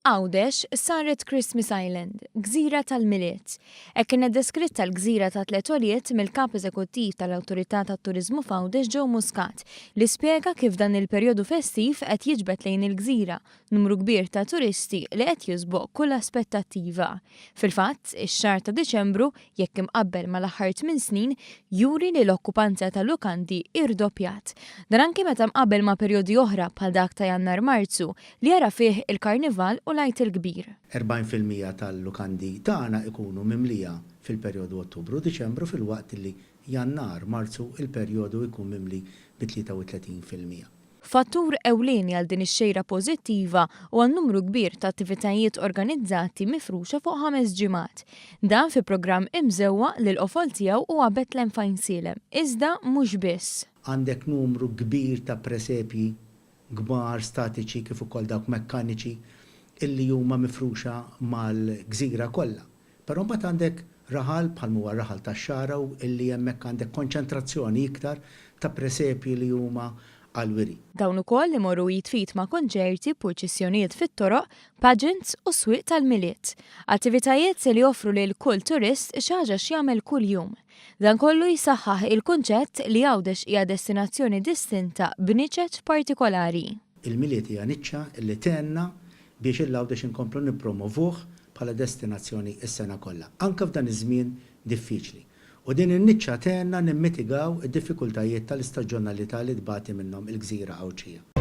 Għawdex saret Christmas Island, gżira tal-Milied. Hekk kienet deskritta l-gżira ta' Tliet Għoljiet mill-Kap Eżekuttiv tal-Awtorità tat-Turiżmu f'Għawdex Joe Muscat li spjega kif dan il-perjodu festiv qed jiġbed lejn il-gżira numru kbir ta' turisti li qed jisboq kull aspettattiva. Fil-fatt, ix-xahar ta' Diċembru, jekk imqabbel mal-aħħar tminn snin, juri li l-okkupanza tal-lukandi irdoppjat. Dan anki meta mqabbel ma' perjodi oħra bħal dak ta' Jannar-Marzu li jara fih il-Karnival u l-Għid il-Kbir. 40% tal-lukandi tagħna ikunu mimlija fil-perjodu Ottubru-Diċembru filwaqt li Jannar-Marzu il-perjodu jkun mimli bi 33%. Fattur ewlieni għal din ix-xejra pożittiva huwa n-numru kbir ta' attivitajiet organizzati mifruxa fuq ħames ġimgħat. Dan fi programm imżewwaq li l-qofol tiegħu huwa Betlem f'Għajnsielem, iżda mhux biss. Għandek numru kbir ta' presepji kbar statiċi kif ukoll dawk mekkaniċi illi huma mifruxa mal-gżira kollha. Però mbagħad għandek raħal bħal m'huwa r-raħal tax-Xagħra u illi hemmhekk għandek konċentrazzjoni iktar ta' presepji li huma għall-wiri. Dawn ukoll imorru id f'id ma' konċerti, purċissjonijiet fit-toroq, pageants u swieq tal-Milied. Attivitajiet li joffru lil kull turist xi ħaġa x'jagħmel kuljum. Dan kollu jsaħħaħ il-kunċett li Għawdex hija destinazzjoni distinta b'niċeċ partikolari. Il-Milied hija niċċa illi tgħinna biex il-Għawdex inkomplu nippromovuh bħala destinazzjoni s-sena kollha, anke f'dan iż-żmien diffiċli. U din in-niċċa tgħinna nimmitigaw id-diffikultajiet tal-istaġjonalità li tbati minnhom il-gżira Għawdxija.